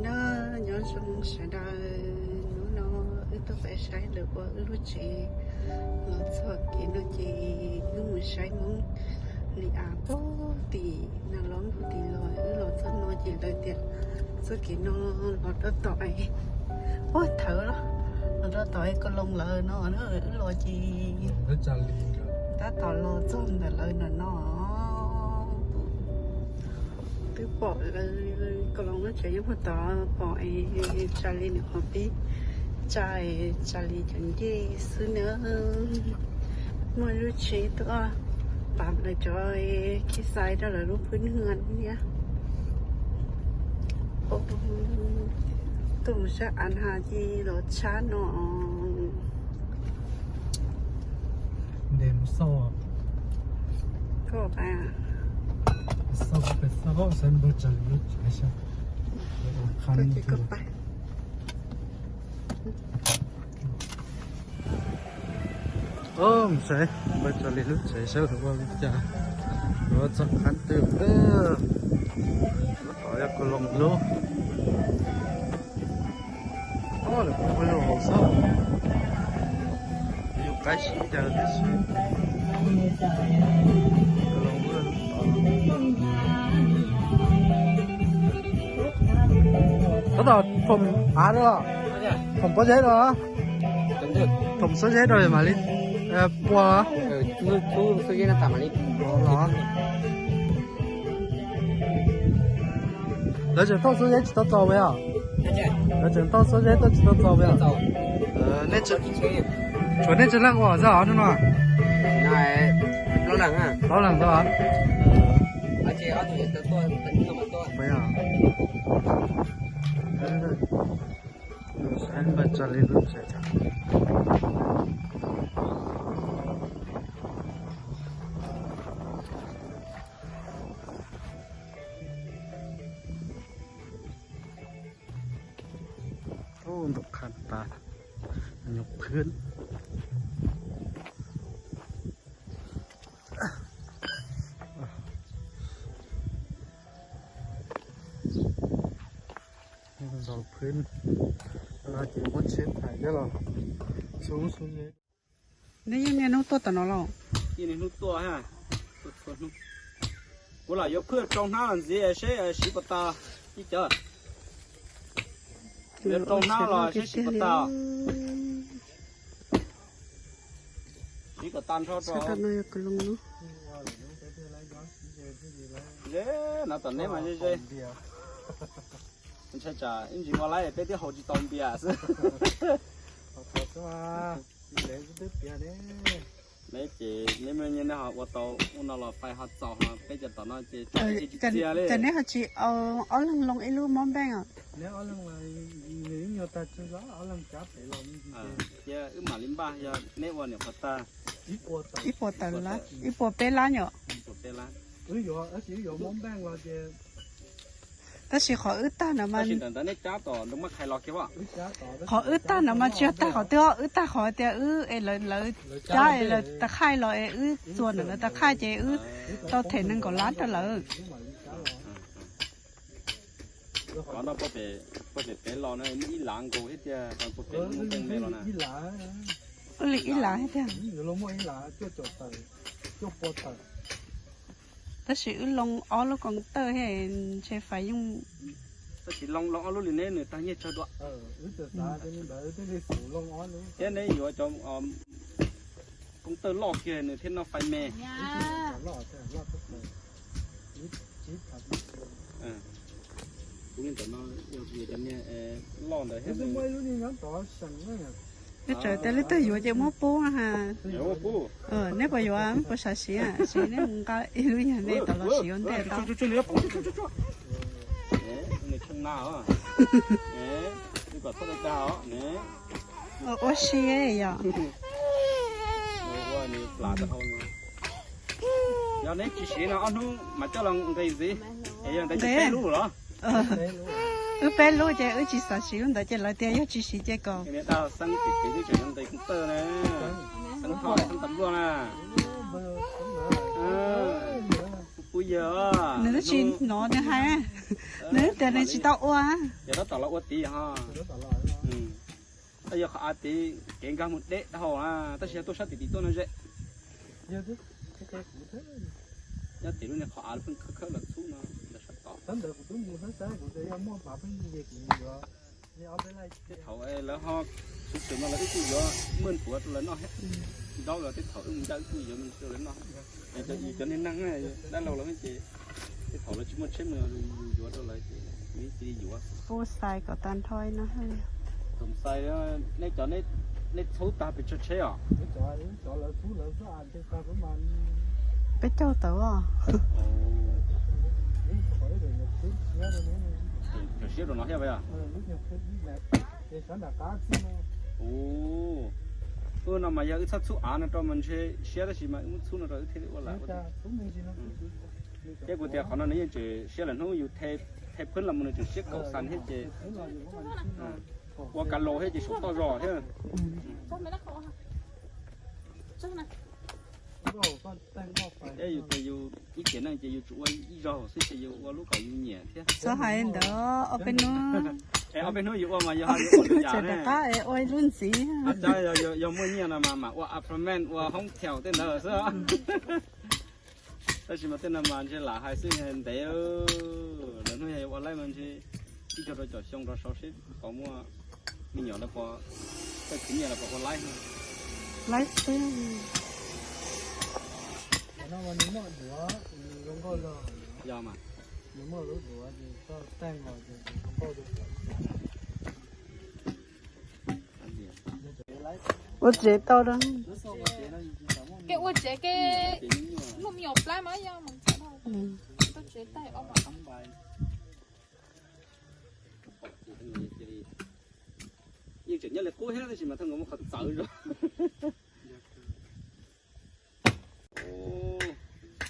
Na, nyob zoo sawv daws, hnub no wb tuaj pem saib lawv ua wb lub tsev. Los txog kev no ces wb mus saib Hmoob li av pug tim na los pug tim los, wb los txog no ces lawv tias txoj kev no los rau tom es puag thawv los, los rau tom es Kos Loos lawv no na, wb los ces tab tom los txog ntawm lawv ntawm no. Twb pom lawv Kos Loos lub tsev nyob puag tod, pom es Tsa Li nws qhov pib tsa, Tsa Li cov ncej xwb na. Muaj lub tsev tuaj pam lawv cov khib xais rau lawv lub pwb nwg thiab. Tuaj mus saib av na ces los tshab no. Koj pais xauj, pais xauj saib npawg Tsa Li lub tsev saib. Koj ces koj pais. Mus saib npawg Tsa Li lub tsev saib lawv ua li cas, lawv ua txog qhab twg. Lub tod yog Kos Loos lub. Lawv pub pawg lug hauv xwb, yus qaib sib caw tib si. Tab tom thoom av rau, thoom pob zeb rau, thoom xuab zeb rau mam li pua los. Lawv tseem thauj xuab zeb tsis tau txaus puas yog? Lawv tseem thauj xuab zeb tuaj tsis tau txaus puas yog? Nej tshuav nej tsawg leej ua zaj os hnub no? Plaub leeg tau. Saib npawg Tsa Li lub tsev. Ntawm qhab tas, nyuag phwb. Zaum phwb no ces muab tsheb thaiv coj los xub xub zeb. Neb yeej niaj hnub tuaj tom no los? Yeej niaj hnub tuaj, kuv lam yuav phwb rau hnab los ntxiv seb siv puas tas ib cov. Yuav rau hnab los seb siv puas tas. Siv kom tas nrho rau. No tom neb mas ze ze. Ntshai tsam ib ntsis ua laib peb twb haus tsis tau npias xwb. Neb ces neb ua tau ua no los fais ho txaus ho peb cov tom no ces tsis txias li. Ces neb ho tsis ob leeg loo ib lub mob npeej os? Cia wb mam li npaj, yog neb ua niam qhuav tag. Ib puas tawm lab, ib puas peb lab nyom. Tab sis qhov wb tag no mas, qhov wb tag no mas tsis yog tag qhov twg, wb tag qhov tias wb es lawv cab es lawv tas khaij los es wb txuas ntawm lawv tas khaij ces wb tau them nees nkaum lab rau lawv. Qhov no puag pem peb los no muaj ib lav nkaus thiab tiag, puag pem lub ntees me los na. Wb li ib lav thiab tiag. Tab sis wb loo ob lub koom tawj thiab ntshe fais yeej. Tab sis loo ob lub li neb nws tag nyiaj tsawg dua. Thiab neb yuav cov koom tawj loj kiag nws thiaj noj fais me. Kuv li ntawm no yog kuv yuav cov niag loj ntawd thiab. Twb txawm tias lub twg yuav ces muab pub ha. Neb puas yuav, puas xav siv, siv neb mus nqa ib lub yog nej tau los siv ua ntej tau. Ua si yom. Yog neb tsis siv no ob hnub mas coj los nqis ntxiv, es yog nqis peb lub los. Wb peb lub ces wb tsis xav siv lub ntawd ces lawv tias yog tsis siv ces kom. Xeeb tim kev twb tseem nqis koom tawj na, xeeb thoj xeeb tas luaj na. Pub Nws twb tsis hnov nws hais, nws tias nws tsis tau ua. Yog tab tom los ua tid ho. Yog qhov av tid kev nkag mus deb dhau na, tab sis yog tuaj sab tim tim tuaj no ze. Nyob tim lub niag qhov av pheej khawb khawb los txhub no, ntawm sab tod. Tej thaum lawv ho tshwm tshwm no lawv wb kuj yuav maj tuav rau lawv noj thiab. Ntaub los tej thaum wb mus ncaj wb kuj yuav maj rau lawv noj. Cov niag neeg dab laug los ces tej thaum lawv tsis muaj tsheb mus yuav rau lawv ces cia li yuav. Pub xais kom tag nrho no. Tus xais, nej cov, nej txhub tag pes tsawg tsheb os? Peb caug tawm os. Cov siab rau no thiab os? Ub, no mas yog wb txhob txhub av no rau mas ntshe siab tab sis mas wb muab txhub no rau wb thiaj li ua lam. Thiab kuv tias qhov no nws yeej tseem siab lawm hnub yus the phwb los mus nws tseem siab kaum xas thiab ces ua kav los thiab ces saum toj zog thiab. Thiab yus tias yus ib tiam neej ces yus tsuas ua ib zaug xwb ces yus ua lub kom yus nyiam thiab. Txhob hais ntawd, ob peb hnub. Es ob peb hnub yus ua mas yog yus ua rau cas ne? Ua ib lub ntxiv. Yog muaj nyiaj no mas mam ua apartment ua hoob thiaus tej ntawd xwb. Tab sis mas tej no mas ntshe lam hais xwb ntev. Lawv hnub yog ua laib mas ntshe ib co rau caum xyoo rau saud seb puas muaj me nyuam lawv puas, tej khwv nyiaj lawv puas ua laib. Laib xwb. Yog mas. Ua tsev tau rau. Kev ua tsev kev muaj me nyuam plab mas yog mus tau tsev tag ob. Yeej tseem nyob li qub thiab tab sis mas thaum nkawd muaj qhov txawv zog.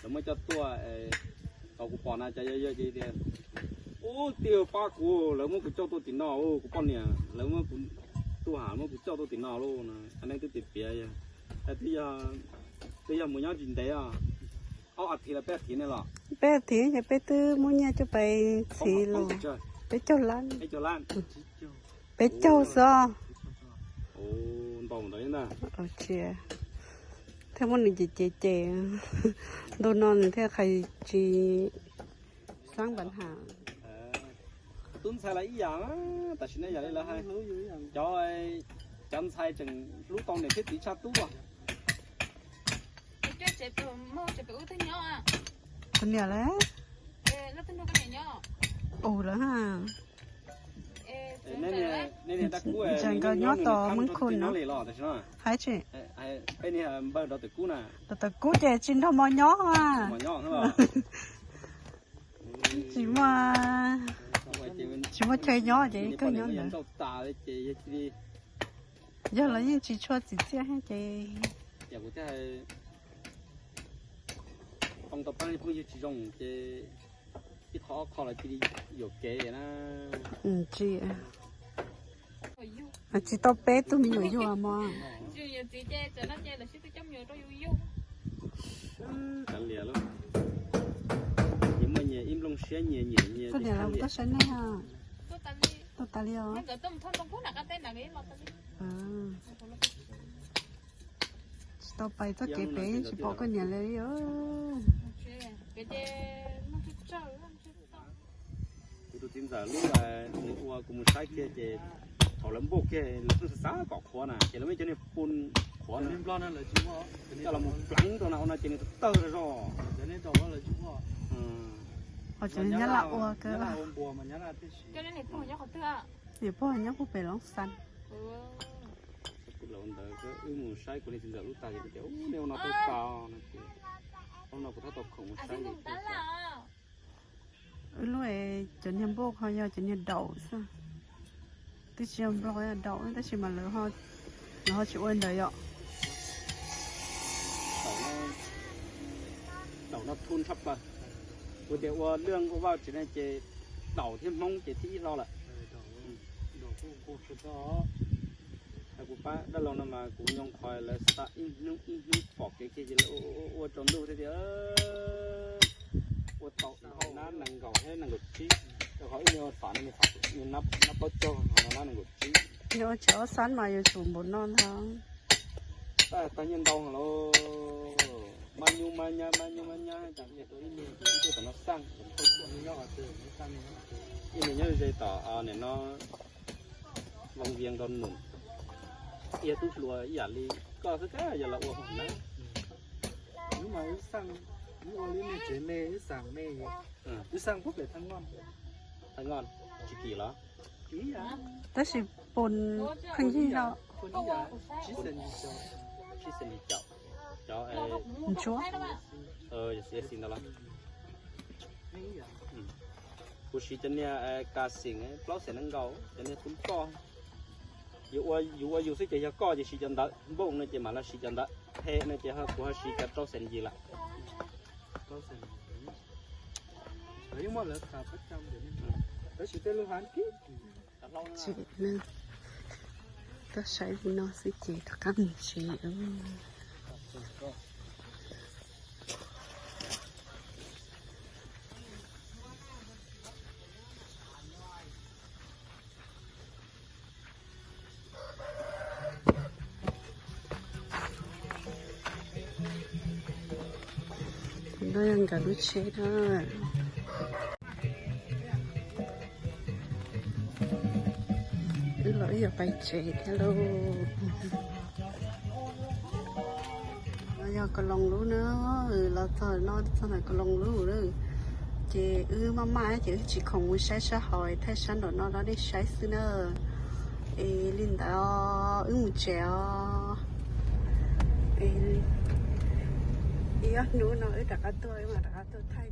Lawv muab coj tuaj, thaum kuv pom na cov yog yog ces tias, ub, tij pab kuv, lawv muab kuv coj tuaj tim no, kuv poj niam lawv muab kuv, tub ham muab kuv coj tuaj tim no lauj. Cov neeg twb piav piav, twb yog mus nyob tsis ntev os, ob as thiv los peb as thiv ne los. Peb as thiv ces peb twb muab nyiaj coj pais txhiv los. Peb caug lab. Peb caug xwb. Thiaj muab nws ces ces ces ntu no nws thiaj qhais tsis xaab npav ham. Tub ntxhais los ib yam, tam sim no yam li lawv hais, cov, cov ntxhais tseem hlub tau niam thiab txiv tshaj tub. Tus niam lawm. Ua lawm ha. Ntshai nkawd nyob tom Mws Khum no. Hais tsis? Rau Tawm Kub ces tsis nrog mos nyob. Tsis muaj, tsis muaj chaw nyob ces kawg nyob ntawd. Yog los yeej tsis tshua txim txiaj thiab ces. Tau pab phooj ywg tsis zoo ces ib qho ob qho los cia li yuam kev na. Tsis, tsis tau peb tug me nyuam yuag mog. Kav liam lauj, nyias muaj nyias ib nplooj siab nyias nyiam nyias. Tuaj tas li, tuaj tas li os. Tsis tau pais txoj kev pem tsis pom koj niam li os. Kuv tus txiv ntxawm lub, nws ua kuv mus saib kiag ces thaum lawv npauj kiag lawv pheej xav xav kom qhuav na ces lawv muaj cov niag pun qhuav na, coj los mus pleev rau na ua no ces nws tawg tawg zog. Ho cov Nyab Laj ua kawg. Niam pog nyob puag pem Loob Xas. Ntawd wb mus saib kuv niag txiv ntxawm lub tag ces kuv tias, ub, nej ua no tau tas no ces, ua no kuv tab tau khoom mus saib. Wb lub cov niag npauj ho yog cov niag daum xwb, twb tsis yog nplooj, yog daum tab sis mas lawv ho tsis ua ntawd yom. Daum no thun tshaj plaws. Kuv tias ua lwj ua vaj tsev ne ces daum thiab Hmoob ces thib ib hlo lawm. Kuv pab dab laug no mas kuv nyoo qhov lawv xa ib hnub ib hnub pom kev kiag ces lawv ua tsaus ntuj thiab tias. Ua tau nab nees nkaum thiab nees nkaum tsib, rau qhov ib niag xav no nab plaub caug, ho no nab nees nkaum tsib. Yog ua tsev ob xab mas yuav tsum npaum no ntag. Tab tag nyiaj ntau los mas nyuj mas nyab mas nyuj mas nyab tas ib niag tom no xaj. Ib niag nyob ze tom nim no Voo Vias nrog num, ib tug hluas ib yam li koj xwb kab yog los ua hauv na. Hnub mas wb xaj, wb ua li nej tsev me wb xaj me, wb xaj pub pem Thaj Noj. Thaj Noj tsis kim los? Tab sis pun pheej yig no. Tsib xees caum, cov ntsuab. Xi ntawd los? Kuv siv cov niag kas xeem plaub xees nees nkaum, cov niag tub koj. Yus ua yus xwb ces yog koj ces siv cov ntawd, nplooj no ces mam los siv cov ntawd, phem no ces kuv ho siv cov rau xees yis lawm. Twb saib li no xwb ces rov qab mus tsev. No yog nkawd lub tsheb na. Wb los wb yuav pais tsev thiab lauj. No yog Kaloos lub na, los txog no txog ntawm Kaloos lub lawm. Ces wb maj maj ces wb tsis khoom mus saib sab hauv, thaij sab nraum no rau nej saib xwb na. Es li ntawd wb mus tsev os. Ib ob hnub no wb rov qab tuaj, wb mam rov qab tuaj thaij.